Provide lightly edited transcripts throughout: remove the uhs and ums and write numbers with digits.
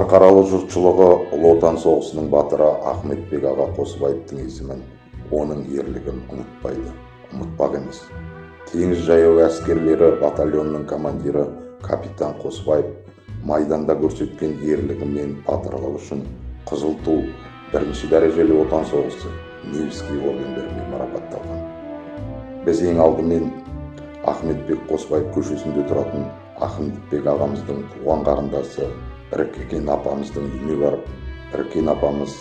Қарқаралы жұртшылығы Ұлы Отан соғысының батыры Ахметбек аға Қосыбаевтың есімін, оның ерлігін ұмытпайды, ұмытпақ емес. Теңіз жаяу әскерлері батальонының командирі капитан Қосыбаев майданда көрсеткен ерлігі мен батырлығы үшін Қызыл Ту, бірінші дәрежелі Отан соғысы, Невский ордендерімен марапатталған. Біз ең алдымен Ахметбек Қосыбаев көшесінде тұратын Ахметбек ағамыздың туған қарындасы Іркекен апамыздың үйіне барып, Іркен апамыз,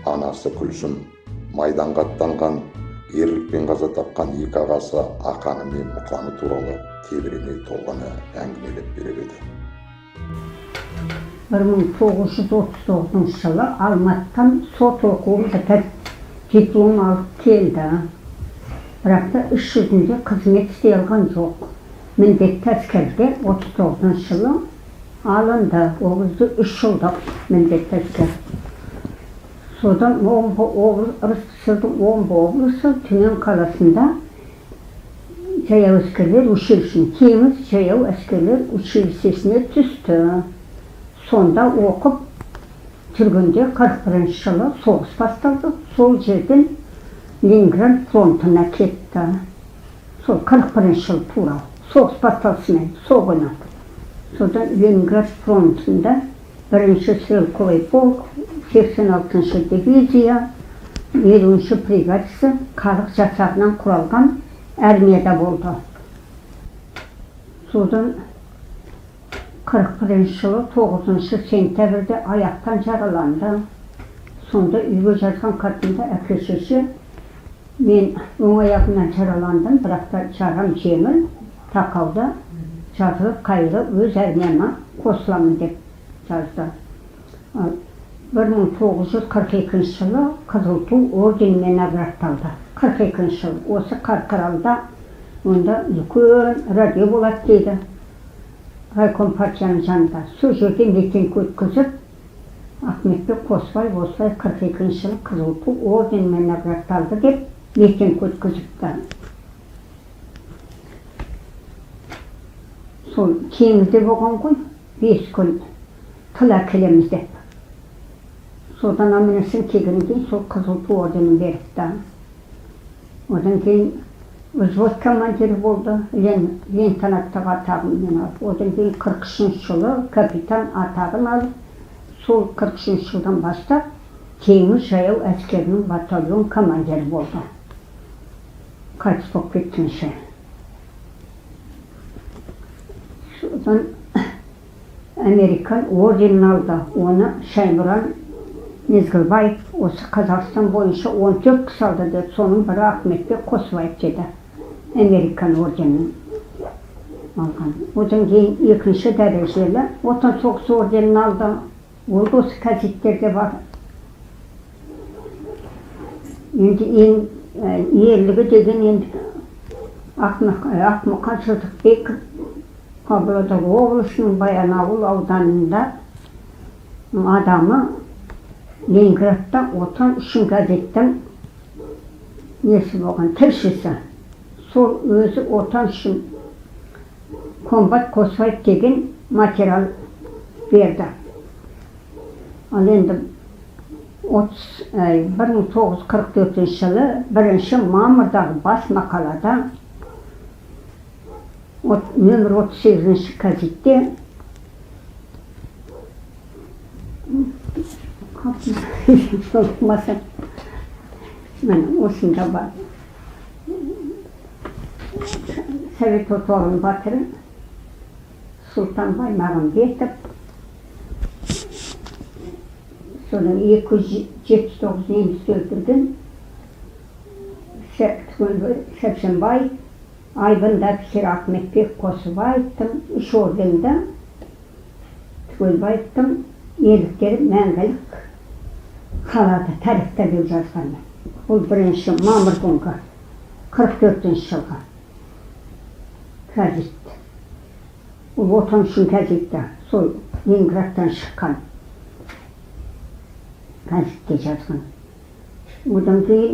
анасы Күлшім, майданға аттанған, ерлікпен қаза тапқан екі ағасы Ақаны мен Мұқаны туралы тебірене толғана әңгімелеп берер еді. 1939 жылы Алматыдан сот оқуын бітіріп, диплом алып келді. Бірақ та іс жүзінде қызмет істей алған жоқ. Міндетті әскерге 39 жылы алынды. Ол кезде 3 жылдық міндетті әскер. Содан Омбы РСФСР-дің Омбы облысы Түмен қаласында жаяу әскерлер училищесіне, Теңіз жаяу әскерлер училищесіне түсті. Сонда оқып жүргенде 41 жылы соғыс басталды. Сол жерден Ленинград фронтына кетті. Сол 41 жыл тура соғыс басталысымен сол күні. Содан Ленинград фронтында бірінші стрелковый полк, 86-шы дивизия, 50-ші бригадасы халық жасағынан құралған армияда болды. Содан 41 жылы 9 сентябрьде аяқтан жараланды. Сонда үйге жазған хатында әке шеше: мен оң аяғымнан жараландым, бірақ та жарам жеңіл, тақауда жазылып, қайыры өз армияма қосыламын деп жазды. Ал 1942 жылы Қызыл Ту орденімен наградталды. 42 жыл осы Қарқаралыда онда үлкен радио болады дейді, райком партияның жанында. Сол жерде митинг өткізіп, Ахметбек Қосыбаев осылай 42 жылы Қызыл Ту орденімен наградталды деп митинг өткізіпті. Сол теңізде болған ғой, 5 күн тыл әкелеміз деп. Содан аман есен келгеннен кейін сол Қызыл Ту орденін беріпті. Одан кейін взвод командирі болды, лейтенанттық атағымен алып. Одан кейін 43 жылы капитан атағын алып, сол 43 жылдан бастап теңіз жаяу әскерінің батальон командирі болды. Қайтыс болып кеткенше. Содан Американ орденін алды. Оны Шаймұран Мезгілбаев осы Қазақстан бойынша 14 кісі алды деді. Соның бірі Ахметбек Қосыбаев деді. Американ орденін алған. Одан кейін екінші дәрежелі Отан соғысы орденін алды. Ол да осы газеттерде бар. Енді ең ерлігі деген енді Ақмұқан Сыздықбеков Павлодар облысының Баянауыл ауданында адамы, Ленинградта Отан үшін газеттің несі болған, тілшісі. Сол өзі Отан үшін комбат Қосыбаев деген материал берді. Ал енді 1944 жылы 1 мамырдағы бас мақалада нөмір 38 газетте міне осында бар. Совет Одағының батыры Сұлтан Баймағамбетов, содан 279 немісті өлтірген Сәрсенбай айбынды офицер Ахметбек Қосыбаевтың 3 орденді Түгелбаевтың ерліктері мәңгілік қалады тарихта деп жазған. Бұл 1 мамыр күнгі 44 жылғы газет. Ол Отан үшін газетте, сол Ленинградтан шыққан газетте жазған. Одан кейін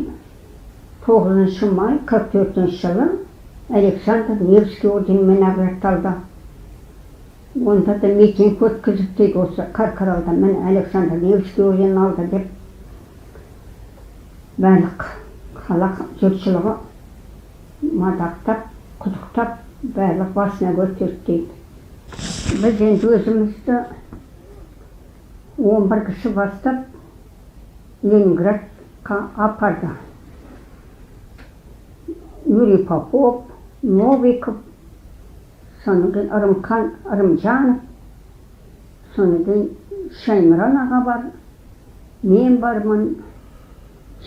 9 май 44 жылы Александр Невский орденімен наградталды. Онда да митинг өткізіп дейді осы Қарқаралыда, міне, Александр Невский орденін алды деп барлық қала жұртшылығы мадақтап, құттықтап, барлық басына көтерді дейді. Біз енді өзімізді 11 кісі бастап Ленинградқа апарды. Юрий Попов, Новиков, содан кейін Ырымхан Ырымжанов, содан кейін Шаймұран аға бар, мен бармын,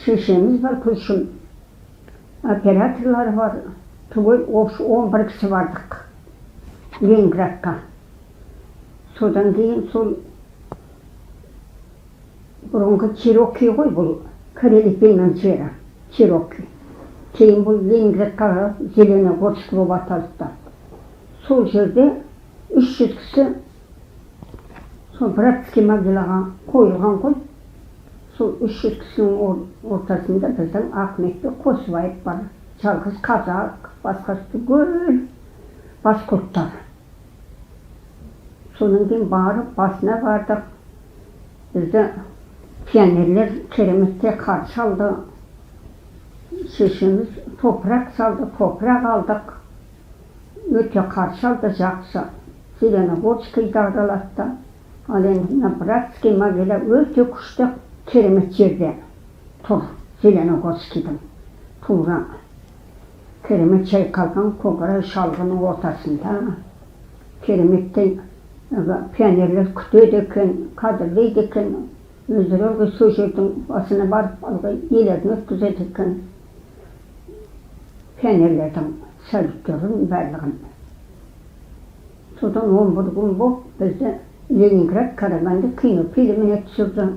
шешеміз бар, Күлшім, операторлар бар, түгел 11 кісі бардық Ленинградқа. Содан кейін сол бұрынғы Чероки ғой, бұл Карелипиннің жері, Чероки. Кейін бұл Ленинградқа Зеленогорск болып аталды. Сол жерде 300 кісі сол братский могилаға қойылған ғой. Сол 300 кісінің ортасында біздің Ахметбек Қосыбаев бар. Жалғыз қазақ, басқасы түгел басқа ұлттар. Содан кейін барып басына бардық. Бізді пионерлер кереметтей қарсы алды. Шешеміз топырақ салды, топырақ алдық. Өте қарсы алды жақсы. Зеленогорскийді аралатты. Ал енді мына братский могила өте күшті, керемет жерде тұр, Зеленогорскийдің тура керемет жайқалған көкарай шалғының ортасында. Кереметтей пионерлер күтеді екен, қадірлейді екен. Өздері ылғи сол жердің басына барып, ылғи нелерін өткізеді екен, пионерлердің салюттерін барлығын. Содан 11 күн болып бізді Ленинград, Қарағанды кинофильміне түсірді.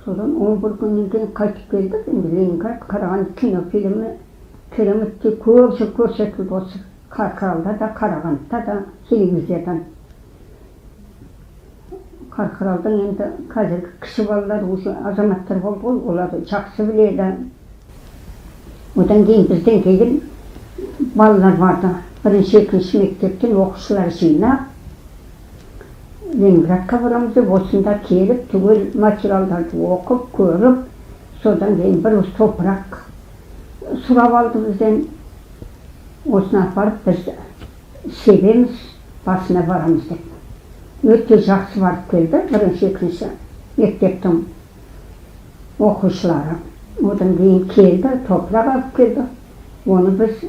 Содан 11 күннен кейін қайтып келдік. Енді Ленинград, Қарағанды кинофильмі кереметтей көп жыл көрсетілді осы Қарқаралыда да, Қарағандыда да телевизиядан. Қарқаралдың енді қазіргі кіші балалар уже азаматтар болды ғой, олар жақсы біледі. Одан кейін бізден кейін балалар барды. Бірінші, екінші мектептен оқушылар жинап, Ленинградқа барамыз деп, осында келіп түгел материалдарды оқып, көріп, содан кейін бір уыс топырақ сұрап алды бізден. Осыны апарып біз себеміз, басына барамыз деп. Өте жақсы барып келді бірінші, екінші мектептің оқушылары. Одан кейін келді, топырақ алып келді. Оны біз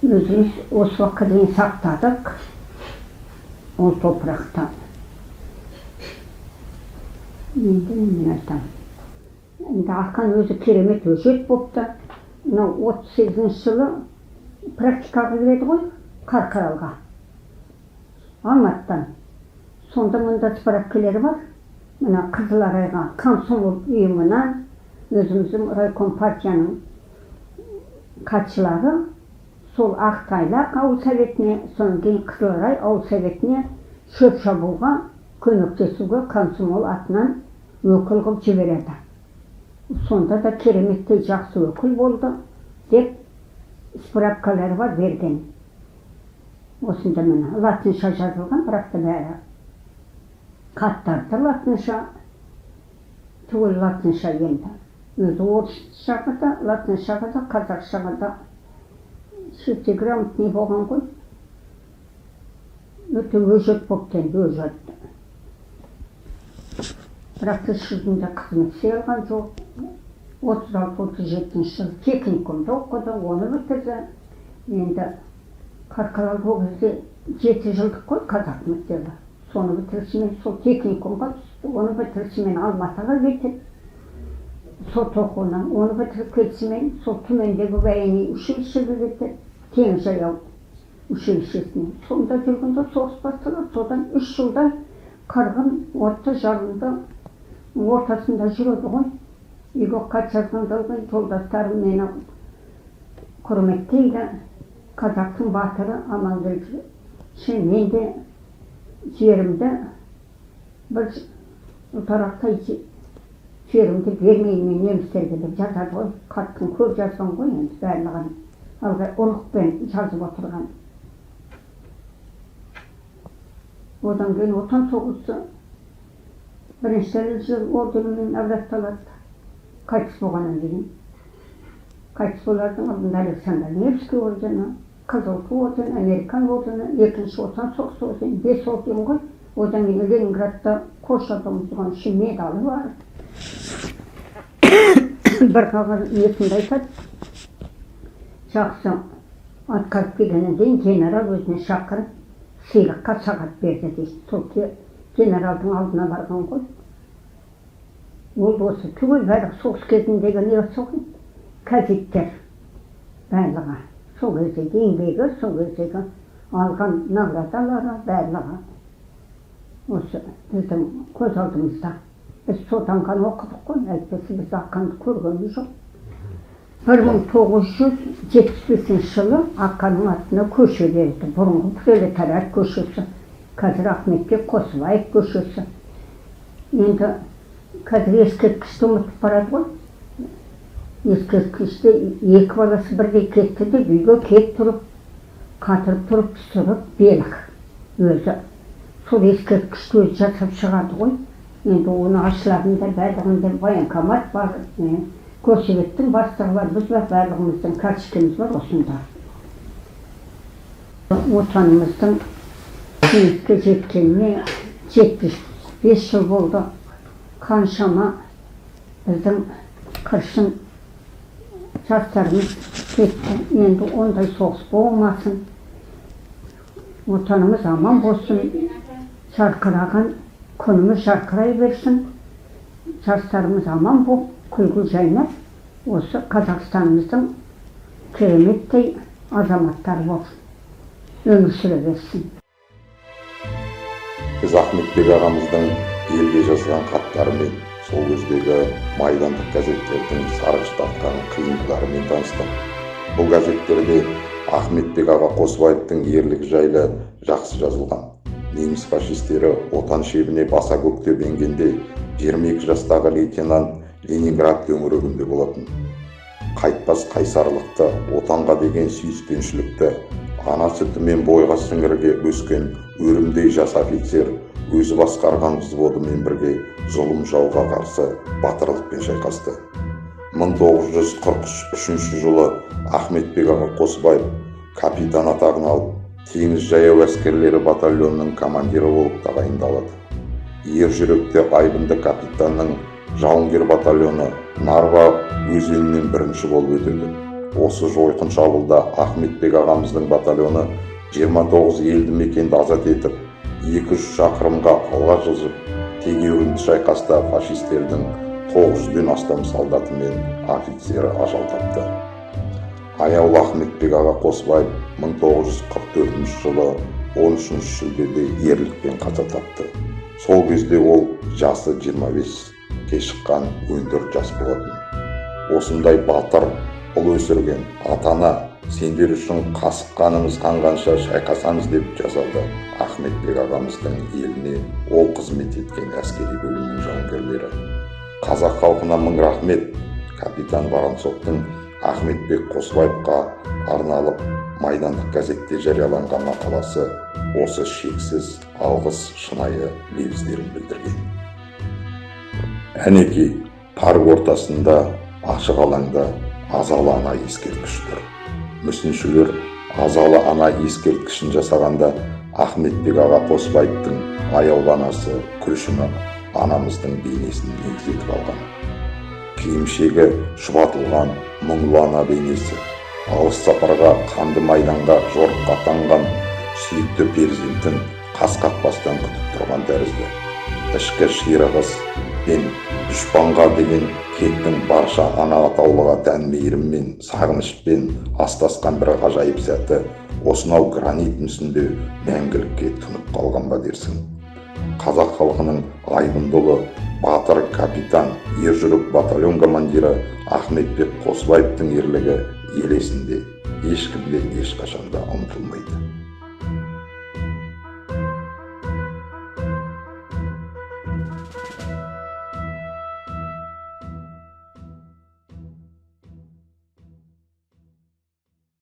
өзіміз осы уақытқа дейін сақтадық ол топырақты. Енді немен айтамын, енді Ақан өзі керемет өжет болыпты. Мынау 38-жылы практикаға келеді ғой Қарқаралыға Алматыдан. Сонда мында справкалері бар, мына Қызыларайға комсомол ұйымынан, өзіміздің райком партияның хатшылары сол Ақтайлақ ауыл советіне, содан кейін Қызыларай ауыл советіне шөп шабуға көмектесуге комсомол атынан өкіл қылып жібереді. Сонда да кереметтей жақсы өкіл болды деп справкалары бар берген. Осында, міне, латынша жазылған, бірақ та бәрі хаттарды латынша, түгел латынша. Енді өзі орысшаға да, латыншаға да, қазақшаға да шетте грамотный болған ғой. Өте өжет болыпты енді, өжет. Бірақ іс жүзінде қызмет істей алған жоқ. 36, 37-жылы техникумда оқыды, оны бітірді. Енді Қарқаралыда ол кезде 7 жылдық қой қазақ мектебі. Соны бітірісімен сол техникумға түсті. Оны бітірісімен Алматыға кетеді сот оқуына. Оны бітіріп кетісімен сол төмендегі военный училищеге кетеді, теңіз жаяу училищесіне. Сонда жүргенде соғыс басталады. Содан 3 жылдай қырғын отты, жалынды ортасында жүреді ғой. Үйге хат жазғанда ылғи жолдастарым мені құрметтейді, қазақтың батыры Амангелді, мен де жерімді, бір ұлтарақтай жерімді бермеймін мен немістерге деп жазады ғой. Хаттың көп жазған ғой енді барлығын, ылғи ұлықпен жазып отырған. Одан кейін Отан соғысы бірінші дәрежелі орденімен наградталады қайтыс болғаннан кейін. Қайтыс болардың алдында Александр Невский ордені, Қызыл Ту ордені, Американ ордені, екінші Отан соғысы ордені, бес орден ғой. Одан кейін Ленинградта қоршап тұрған үшін медалі бар. Бір қағаз несінде айтады, жақсы атқарып келгеннен кейін генерал өзіне шақырып, сыйлыққа сағат берді дейді. Сол генералдың алдына барған ғой. Ол осы түгел бәрі соғыс кезіндегі несі ғой, газеттер барлығы. Сол кездегі еңбегі, сол кездегі алған наградалары барлығы осы біздің көз алдымызда. Біз содан ғана оқыдық қой, әйтпесе біз Ақанды көргеніміз жоқ. 1975 жылы Ақанның атына көше берілді. Бұрынғы Пролетариат көшесі, қазір Ахметбек Қосыбаев көшесі. Енді қазір ескерткішті ұмытып барады ғой. Ескерткішті екі баласы бірдей кетті де, үйге келіп тұрып, қатырып тұрып түсіріп, белік өзі. Сол ескерткішті өзі жасап шығарды ғой. Енді оны ашылатындар барлығында военкомат бар, горсоветтің бастығы бар, біз бар, барлығымыздың карточкамыз бар осында. Отанымыздың жеңіске жеткеніне 75 жыл болды. Қаншама біздің қыршын жастарымыз кетті. Енді ондай соғыс болмасын. Отанымыз аман болсын. Жарқыраған күніміз жарқырай берсін. Жастарымыз аман болып, күлгіл жайнап, осы Қазақстанымыздың кереметтей азаматтары болып өмір сүре берсін. Біз Ахметбек ағамыздың елге жазған хаттарымен, сол кездегі майдандық газеттердің сарғыш тартқан қиындыларымен таныстық. Бұл газеттерде Ахметбек аға Қосыбаевтың ерлігі жайлы жақсы жазылған. Неміс фашистері отан шебіне баса көктеп енгенде 22 жастағы лейтенант Ленинград төңірегінде болатын. Қайтпас қайсарлықты, отанға деген сүйіспеншілікті ана сүтімен бойға сіңірге өскен өрімдей жас офицер өзі басқарған взводымен бірге зұлым жауға қарсы батырлықпен шайқасты. 1943 жылы Ахметбек аға Қосыбаев капитан атағын алып, теңіз жаяу әскерлері батальонының командирі болып тағайындалады. Ер жүректі айбынды капитанның жауынгер батальоны Нарва өзенінен бірінші болып өтеді. Осы жойқын шабуылда Ахметбек ағамыздың батальоны 29 елді мекенді азат етіп, 200 шақырымға алға жылжып, тегеурінді шайқаста фашистердің 900-ден астам солдаты мен офицері ажал тапты. Аяулы Ахметбек аға Қосыбаев 1944 жылы 13 шілдеде ерлікпен қаза тапты. Сол кезде ол жасы 25-ке шыққан 14 жас болатын. Осындай батыр ұл өсірген ата-ана, сендер үшін қасық қанымыз қанғанша шайқасамыз, деп жазады Ахметбек ағамыздың еліне ол қызмет еткен әскери бөлімнің жауынгерлері. Қазақ халқына мың рахмет. Капитан Воронцовтың Ахметбек Қосыбаевқа арналып майдандық газетте жарияланған мақаласы осы шексіз алғыс шынайы лебіздерін білдірген. Әнекей, парк ортасында, ашық алаңда азалы ана ескерткіші тұр. Мүсіншілер азалы ана ескерткішін жасағанда Ахметбек аға Қосыбаевтың аяулы анасы Күлшім анамыздың бейнесін негіз етіп алған. Киімшегі шұбатылған мұңлы ана бейнесі алыс сапарға, қанды майданға жорыққа аттанған сүйікті перзентін қас қақпастан күтіп тұрған тәрізді. Ішкі ширығыс пен дұшпанға деген кектің барша ана атаулыға тән мейіріммен, сағынышпен астасқан бір ғажайып сәті осынау гранит мүсінде мәңгілікке тұнып қалған ба дерсің. Қазақ халқының айбынды ұлы, батыр капитан, ержүрек батальон командирі Ахметбек Қосыбаевтың ерлігі ел есінде, ешкімде, ешқашан да ұмытылмайды.